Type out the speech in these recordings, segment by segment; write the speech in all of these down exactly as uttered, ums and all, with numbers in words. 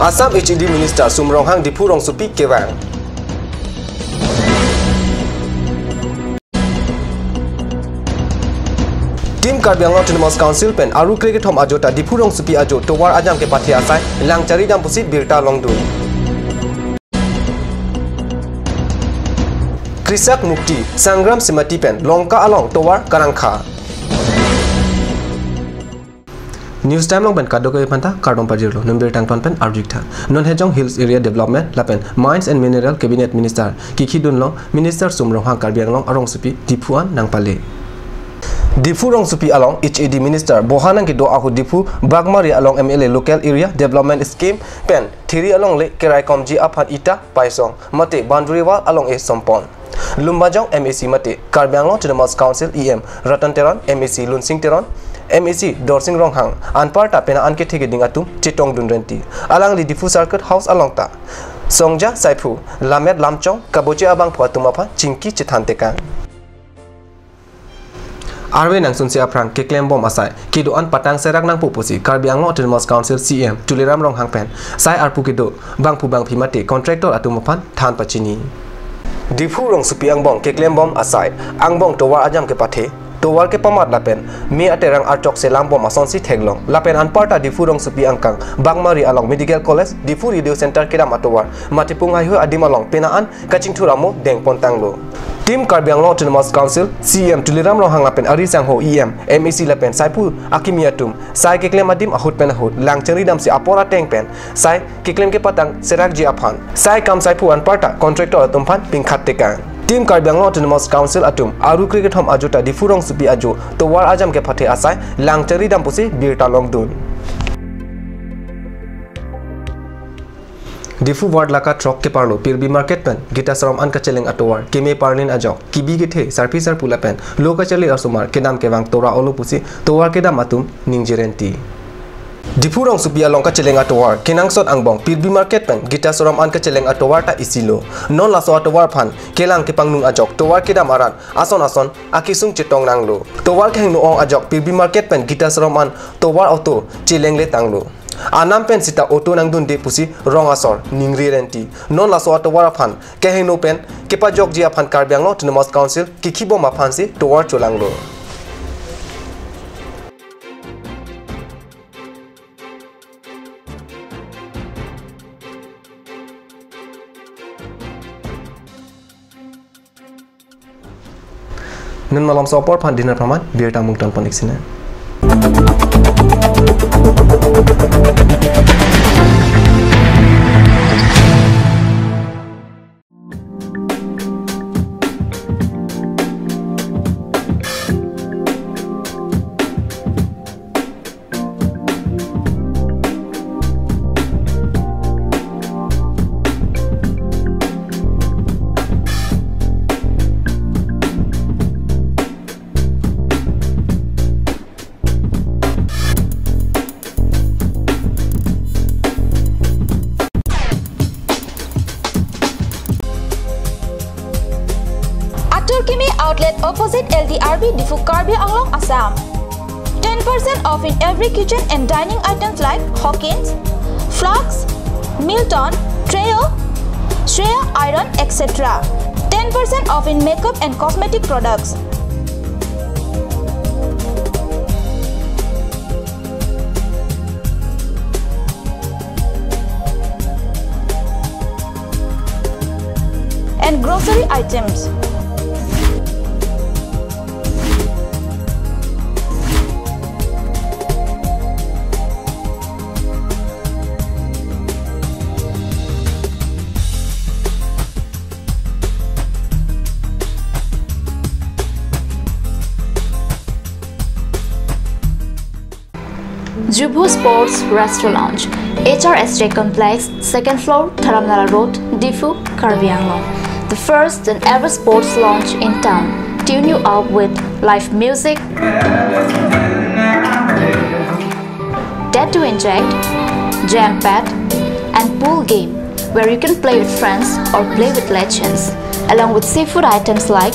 Assam H A D Minister Sum Ronghang Diphu rongsopi kevang. Team Karbi Anglong Autonomous Council pen aru krekethom ajo ta Diphu rongsopi ajo tovar ajam kepathe asai langchari dam pusi birta longdun. Krisak Mukti Sangram Samiti pen Lanka along tovar karangkha. News Time along pen kadokave aphanta kardom pajirlo. Non birta angton pen arju-ik tha. Non Hejong Hills Area Development lapen Mines and Mineral Cabinet Minister kikhidun along Minister Sum Ronghang Karbi Anglong arongsopi Diphu an nangpale. Diphu rongsopi along H A D Minister boha nangkedo ahut Diphu Bagmari along M L A Local Area Development Scheme pen thiri alongle keraikomji aphan ita, paisong mate boundary wall along-e sompon. Lumbajong M A C mate Karbi Anglong Autonomous Council E M Ratan Teron, M A C Lunsing Teron, M A C Dorsing Ronghang anparta pena an kethe keding atum chetongdun renti. Alangli Diphu Circuit House along ta songja, saiphu, lammet lamchong, kaboche abangphu atum aphan chingki chethan tekang. Arve nangsunsi aphrang keklem bom asai kedo-an patang serak nangpo pusi Karbi Anglong Autonomous Council C E M Tuliram Ronghang pen sai arpu kedo bangphu bangphi mate contractor atum aphan than pachini. Diphu rongsopi angbong keklem bom asai angbong tovar ajam kepathe, tovar kepamat lapen me aterang archok selam bom asonsi theklong. Lapen anparta Diphu rongsopi angkang Bagmari along Medical College, Diphu Radio Center kedam atovar mate pung haihui adim along pena an kachingthur amo dengpon tanglo. Team Karbi Anglong Autonomous Council C E M Tuliram Ronghang lapen ari sangho E M, M A C lapen saiphu akimi atum sai keklem adim ahut pen ahut langchari damsi apor ateng pen sai keklem kepatang serakji aphan sai kam saiphu anparta contractor atum aphan pingkhat tekang. Team Karbi Anglong Autonomous Council atum aru krekethom ajo ta Diphu rongsopi ajo tovar ajam kepathe asai langchari dam pusi birta longdun. Diphu Ward Laka throk keparlo Pirbi Market pen Gita Ashram an kacheleng atovar keme parlin ajok kibi kethe sarpi sarpo lapen lo kacharli asomar kedam kevang tora olo pusi tovar kedam atum ningje renti. Diphu rongsopi along kacheleng atovar kenangsot angbong Pirbi Market pen Gita Ashram an kacheleng atovar ta isilo. Non laso atovar aphan kelang kepangnung ajok tovar kedam arat ason ason akesung chetong nanglo. Tovar kehingno ong ajok Pirbi Market pen Gita Ashram an tovar auto chelengle tanglo. Anam pen sita auto nangdunde pusi rong asor ningri renti. Non laso atovar aphan kehingno pen kepajokji aphan Karbi Anglong Autonomous Council kikhibom aphansi tovar cholanglo. Non malomso apor aphan dinner aphan birta mungton pon-ik sina. Atur Kimi Outlet, opposite L D R B, Diphu, Karbi Anglong, Assam. Ten percent off in every kitchen and dining items like Hawkins, flasks, Milton, Trio, Shreya iron, et cetera. Ten percent off in makeup and cosmetic products. And grocery items. Jubo Sports Restaurant Lounge, H R S J Complex, second floor, Dharamnala Road, Diphu, Karbi Anglong. The first and ever sports lounge in town. Tune you up with live music, tattoo inject, jam pad, and pool game, where you can play with friends or play with legends, along with seafood items like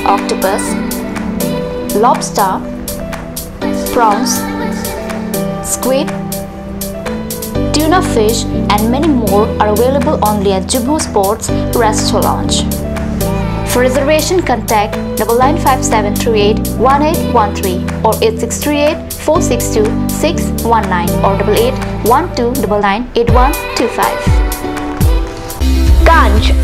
octopus, lobster, prawns, squid, Tuna fish, and many more are available only at Jubu Sports Restaurant Lounge. For reservation, contact double nine five seven three eight one eight one three or eight six three eight four six two six one nine or double eight one two double nine eight one two five. Ganj.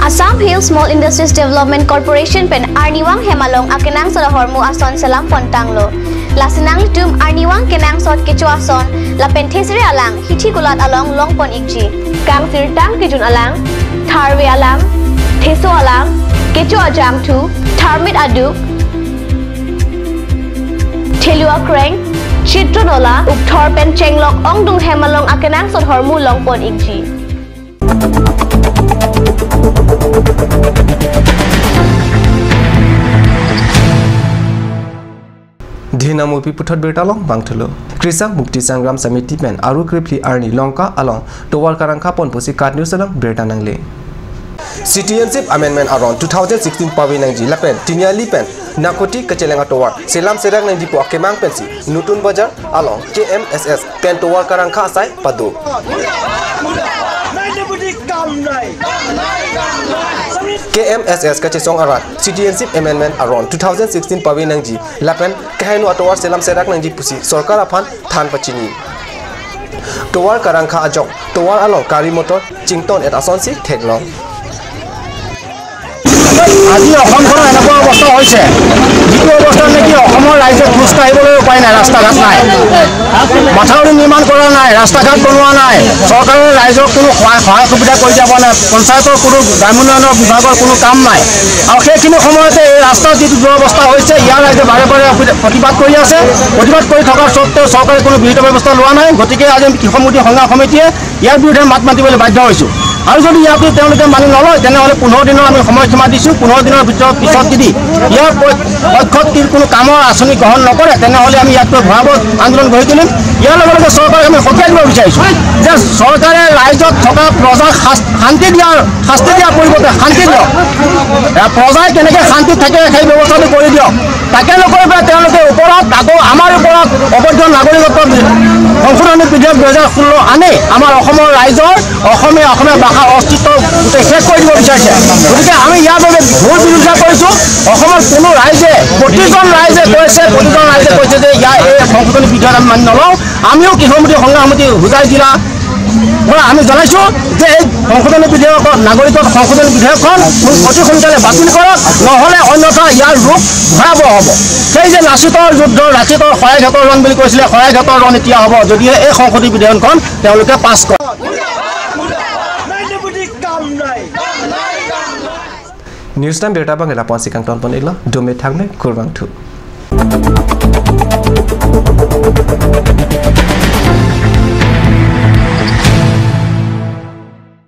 Assam Hill Small Industries Development Corporation pen arnivang hem along akenangsot ahormu ason selam pontanglo. Lasi nanglitum arnivang kenangsot kecho ason lapen thesere alang hithi kulat along longpon ikji. Kangsirtang kejun alang, tharve alang, theso alang, kecho ajangthu, tharmit aduk, thelu akreng, chitro nola, ukthor pen chenglok ongdung hem along akenangsot ahormu longpon ikji. Dhinam upi puthot birta long bangthulo. Krisak Mukti Sangram Samiti pen Aru Kriphli arni Lanka along tovar karangkha pon pusi KAT News along birta nangle. Citizenship Amendment aron two thousand sixteen pave nangji lapen tiniali pen narcotic kacheleng atovar selam serak nangji pu akemang pensi Nutun Bazar along K M S S pen tovar karangkha asai pado. K M S S kachesong arat Citizenship Amendment aron two thousand sixteen pave nangji lapen keheno atovar selam serak nangji pusi sorkar aphan than pachini. Tovar karangkha ajok tovar along gari motor chington et asonsi theklong. আজি অসমখনৰ এনেকুৱা অৱস্থা হৈছে, যিটো অৱস্থাত নেকি অসমৰ ৰাইজে খোজ কাঢ়িবলৈ উপায় নাই, ৰাস্তা ঘাট নাই, মাথাউৰি নিৰ্মাণ কৰা নাই, ৰাস্তা ঘাট বনোৱা নাই, চৰকাৰে ৰাইজক কোনো সহায়, সহায় সুবিধা কৰি দিয়া নাই, পঞ্চায়তৰ কোনো, গ্ৰামীণ উন্নয়নৰ বিভাগৰ কোনো কাম নাই। আৰু সেইখিনি সময়তে এই ৰাস্তাৰ যিটো দুৰৱস্থা হৈছে, ইয়াৰ ৰাইজে বাৰে বাৰে প্ৰতিবাদ কৰি আছে। প্ৰতিবাদ কৰি থকাৰ স্বত্বেও চৰকাৰে কোনো বিহিত ব্যৱস্থা লোৱা নাই। গতিকে আজি কৃষক মজদুৰ সংগ্ৰাম সমিতিয়ে ইয়াৰ বিৰুদ্ধে মাত মাতিবলৈ বাধ্য হৈছোঁ। আৰু যদি ইয়াক তেওঁলোকে মানি নলয়, তেনেহ'লে পোন্ধৰ দিনৰ আমি সময়সীমা দিছোঁ। পোন্ধৰ দিনৰ ভিতৰত, পিছত যদি ইয়াৰ প-, পক্ষত কি কোনো কামৰ আঁচনি গ্ৰহণ নকৰে, তেনেহ'লে আমি ইয়াতকৈ ভয়াৱহ আন্দোলন গঢ়ি তুলিম। ইয়াৰ লগে লগে চৰকাৰক আমি সকীয়াই দিব বিচাৰিছোঁ যে চৰকাৰে ৰাইজক থকা প্ৰজাক শাস-, শান্তি দিয়াৰ, শাস্তি দিয়াৰ পৰিৱৰ্তে শান্তি দিয়ক। এ, প্ৰজাই কেনেকে শান্তিত থাকে, সেই ব্যৱস্থাটো কৰি দিয়ক। তাকে নকৰি পেলাই তেওঁলোকে ওপৰত আকৌ আমাৰ ওপৰত অবৈধ নাগৰিকত্ব সংশোধনী বিধেয়ক দুহেজাৰ ষোল্ল আনি আমাৰ অসমৰ ৰাইজৰ অসমীয়া, অসমীয়া ভাষাৰ অস্তিত্ব গোটেই শেষ কৰি দিব বিচাৰিছে। গতিকে আমি ইয়াৰ বাবে ঘোৰ বিৰোধিতা কৰিছোঁ। অসমৰ কোনো ৰাইজে, প্ৰতিজন ৰাইজে কৈছে, প্ৰতিজন ৰাইজে কৈছে যে ইয়াৰ এই সংশোধনী বিধেয়ক আমি মানি নলওঁ। আমিও কৃষক মজদুৰ সংগ্ৰাম সমিতি হোজাই জিলা পৰা আমি জনাইছোঁ যে এই সংশোধনী বিধেয়কৰ, নাগৰিকত্ব সংশোধনী বিধেয়কখন অতি সোনকালে বাতিল কৰক, নহ'লে অন্যথা ইয়াৰ ৰূপ ভয়াৱহ হ'ব। সেই যে লাচিতৰ যুদ্ধ, লাচিতৰ শৰাইঘাটৰ ৰণ বুলি কৈছিলে, শৰাইঘাটৰ ৰণ এতিয়া হ'ব, যদিহে এই সংশোধনী বিধেয়কখন তেওঁলোকে পাছ কৰে। News time birta abang lapu-ansi kangton pon iklo, dome thakme, kurvangthu.